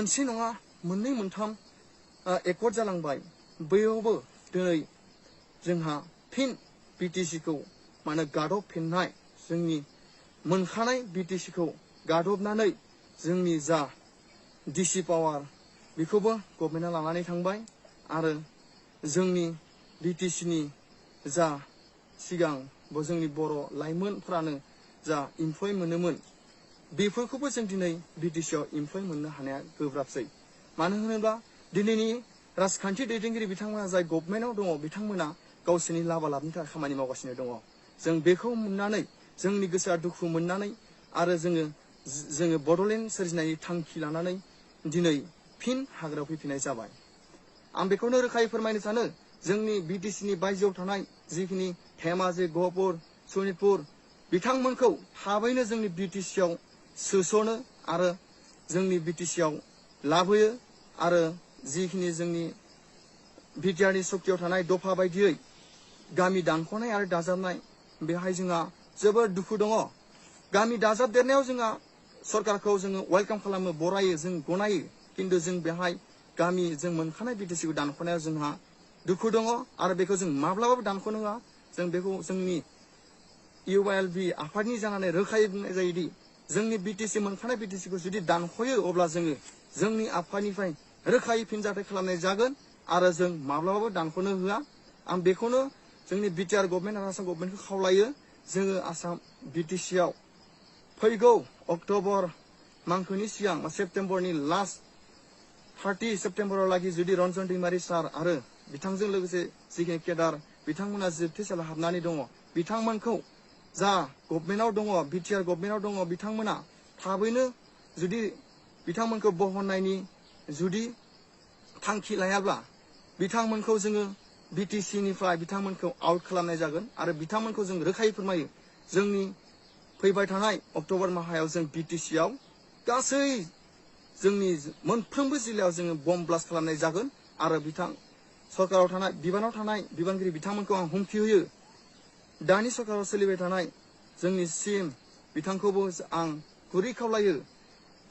मोनसे नङा मोननै मोनथाम एकर्ड जालांबाय बैयावबो दिनै जोंहा फिन बिटिसिखौ माने गादबफिननाय जोंनि मोनखानाय बिटिसिखौ गादबनानै जोंनि जा डिसि पावार बेखौबो गभर्नमेन्टआ लानानै थांबाय आरो जोंनि बिटिसिनि जा सिगां जोंनि बर' लाइमोनफ्रानो जा इमप्लय मोनोमोन बेफोरखौबो जों दिनै बिटिसिआव इमप्लय मोननो हानाया गोब्राबसै मानो होनोब्ला दिनैनि राजखान्थि दैदेनगिरि बिथांमोना जाय गभर्नमेन्टआव दङ बिथांमोना गावसोरनि लाबा लाबनि थाखाय खामानि मावगासिनो दङ जों बेखौ मोननानै जोंनि गोसोआ दुखु मोननानै आरो जोङो बड'लेण्ड सोरजिनायनि थांखि लानानै दिनै फिन हाग्रायाव फैफिननाय जाबाय आं बेखौनो रोखायै फोरमायनो सानो जोंनि बिटिसिनि बायजोआव थानाय जिखिनि धेमाजि गहपुर सनितपुर बिथांमोनखौ थाबैनो जोंनि बिटिसिआव सोसनो आरो जोंनि बिटिसिआव लाबोयो आरो जिखिनि जोंनि बिटिआरनि सक्तियाव थानाय दफा बायदियै गामि दानख'नाय आरो दाजाबनाय बेहाय जोंहा जोबोद दुखु दङ गामि दाजाबदेरनायाव जोंहा सरकारखौ जोङो वेलकाम खालामो बरायो जों गनायो किन्तु जों बेहाय गामि जों मोनखानाय बिटिसिखौ दानख'नायाव जोंहा दुखु दङ आरो बेखौ जों माब्लाबाबो दानख'नो होआ जों बेखौ जोंनि इउएलबि आफादनि जानानै रोखायै बुंनाय जायोदि जोंनि बिटिसि मोनखानाय बिटिसिखौ जुदि दानख'यो अब्ला जोङो जोंनि आफादनिफ्राय रोखायै फिनजाथाय खालामनाय जागोन आरो जों माब्लाबाबो दानख'नो होआ आं बेखौनो जोंनि बिटिआर गभर्नमेन्ट आरो आसाम गभर्नमेन्टखौ खावलायो जोङो आसाम बिटिसिआव फैगौ अक्ट'बर मांखोनि सिगां सेप्तेम्बरनि लास्ट 30 सेप्तेम्बरावलागि जुदि रन्जन दैमारि सार आरो बिथांजों लोगोसे जिखिनि केडार बिथांमोना जोबथेसालियाव हाबनानै दङ बिथांमोनखौ जा गभर्नमेन्टआव दङ बिटिआर गभर्नमेन्टआव दङ बिथांमोना थाबैनो जुदि बिथांमोनखौ बहननायनि जुदि थांखि लायाब्ला बिथांमोनखौ जोङो बिटिसिनिफ्राय बिथांमोनखौ आउट खालामनाय जागोन आरो बिथांमोनखौ जों रोखायै फोरमायो जोंनि फैबाय थानाय अक्ट'बर माहायाव जों बिटिसिआव गासै जोंनि मोनफ्रोमबो जिल्लायाव जोङो बम ब्लास्ट खालामनाय जागोन आरो सरकाराव थानाय बिबानाव थानाय बिबानगिरि बिथांमोनखौ आं हुमखि होयो दानि सरकाराव सोलिबाय थानाय जोंनि सिएम बिथांखौबो आं गुरै खावलायो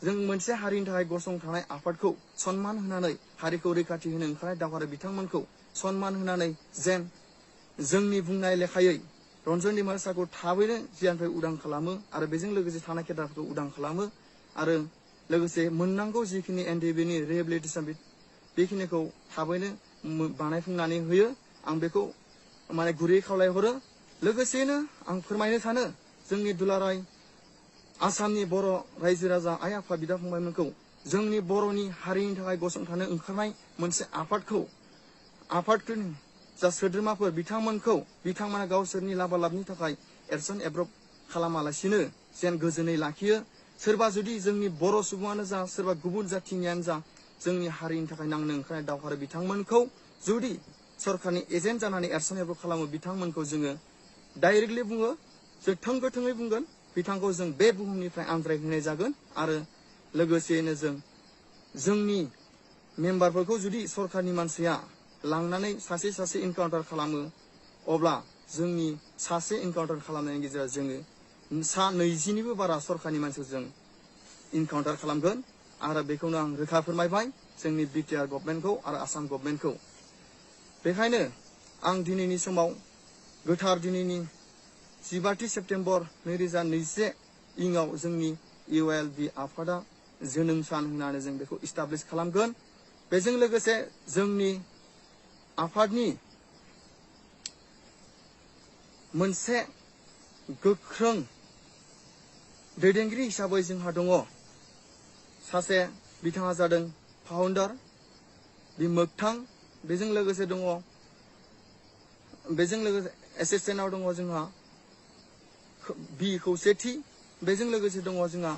जों मोनसे हारिनि थाखाय गसंथानाय आफादखौ सनमान होनानै हारिखौ रैखाथि होनो ओंखारनाय दावहारु बिथांमोनखौ सनमान होनानै जेन जोंनि बुंनाय लेखायै रन्जन दैमारि सारखौ थाबैनो जियानिफ्राय उदां खालामो आरो बेजों लोगोसे थानाय केडारफोरखौ उदां खालामो आरो लोगोसे मोननांगौ जिखिनि एनडिएबिनि रिहेबिलिटेसन बेखिनिखौ थाबैनो बानायफुंनानै होयो आं बेखौ माने गुरै खावलायहरो लोगोसेनो आं फोरमायनो सानो जोंनि दुलाराय आसामनि बर' रायजो राजा आइ आफा बिदा फंबायमोनखौ जोंनि बर'नि हारिनि थाखाय गसंथानो ओंखारनाय मोनसे आफादफोरनि जा सोद्रोमाफोर बिथांमोना गावसोरनि लाबा लाबनि थाखाय एरसन एब्रब खालामालासिनो जेन गोजोनै लाखियो सोरबा जुदि जोंनि बर' सुबुङानो जा सोरबा गुबुन जाथिनियानो जा जोंनि हारिनि थाखाय नांनो ओंखारनाय दावहारु बिथांमोनखौ जुदि सरकारनि एजेन्ट जानानै एरसन एब्रब खालामो बिथांमोनखौ जोङो डाइरेक्टलि बुङो जों थोंगोथोङै बुंगोन बिथांखौ जों बे बुहुमनिफ्राय आनज्रायहोनाय जागोन आरो लोगोसेयैनो जोंनि मेम्बारफोरखौ जुदि सरकारनि मानसिया लांनानै सासे इनकाउन्टार खालामो अब्ला जोंनि सासे इनकाउन्टार खालामनायनि गेजेराव जोङो 20निबो बारा सरकारनि मानसिजों इनकाउन्टार खालामगोन आरो बेखौनो आं रोखा फोरमायबाय जोंनि बिटिआर गभर्नमेन्टखौ आरो आसाम गभर्नमेन्टखौ बेखायनो आं दिनैनि समाव गोथार दिनैनि 15 सेप्तेम्बर 2021 इंआव जोंनि इउएलबि आफादा जोनोम सान होननानै जों बेखौ इस्टाब्लिश खालामगोन बेजों लोगोसे जोंनि आफादनि मोनसे गोख्रों दैदेनगिरि हिसाबै जोंहा दङ सासे बिथाङा जादों फाउन्डार बि मोगथां बेजों लोगोसे एसिस्टेन्टआव दङ जोंहा बि खौसेथि बेजों लोगोसे दङ जोंहा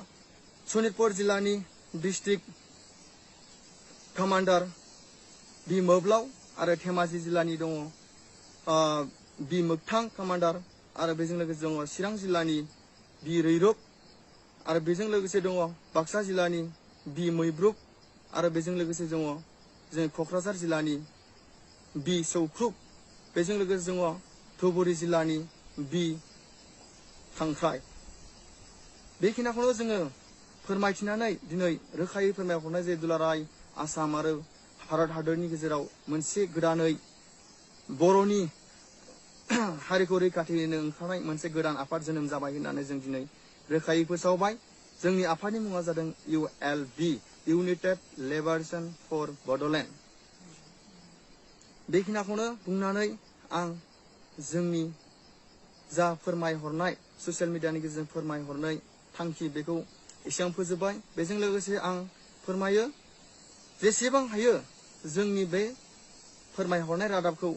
सनितपुर जिल्लानि डिस्ट्रिक्ट कमान्डार बि मोब्लाव आरो धेमाजि जिल्लानि दङ बि मोगथां कमान्डार आरो बेजों लोगोसे दङ चिरां जिल्लानि बि रैरुब आरो बेजों लोगोसे दङ बाक्सा जिल्लानि बि मैब्रुब आरो बेजों लोगोसे दङ जों क'क्राझार जिल्लानि बि सौख्रुब बेजों लोगोसे दङ धुबुरी जिल्लानि बि खांख्राय बेखिनिखौनो जोङो फोरमायथिनानै दिनै रोखायै फोरमायहरनाय जे दुलाराय आसाम आरो भारत हादरनि गेजेराव मोनसे गोदानै बर'नि हारिखौ रैखाथि होनो ओंखारनाय मोनसे गोदान आफाद जोनोम जाबाय होननानै जों दिनै रोखायै फोसावबाय। जोंनि आफादनि मुङा जादों ULB, united liberation for Bodoland. बेखिनिखौनो बुंनानै आं जोंनि जा फोरमायहरनाय ससियेल मिडियानि गेजेरजों फोरमायहरनाय थांखि बेखौ एसेबां फोजोबबाय। बेजों लोगोसे आं फोरमायो जेसेबां हायो जोंनि बे फोरमायहरनाय रादाबखौ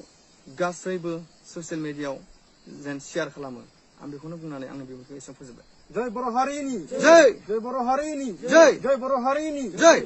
गासैबो ससियेल मिडियायाव जेन शेयार खालामो। आं बेखौनो बुंनानै आंनि बिबुंथिखौ एसेबां फोजोबबाय। जय बर' हारिनि जय जय बर' हारिनि जय जय बर' हारिनि जय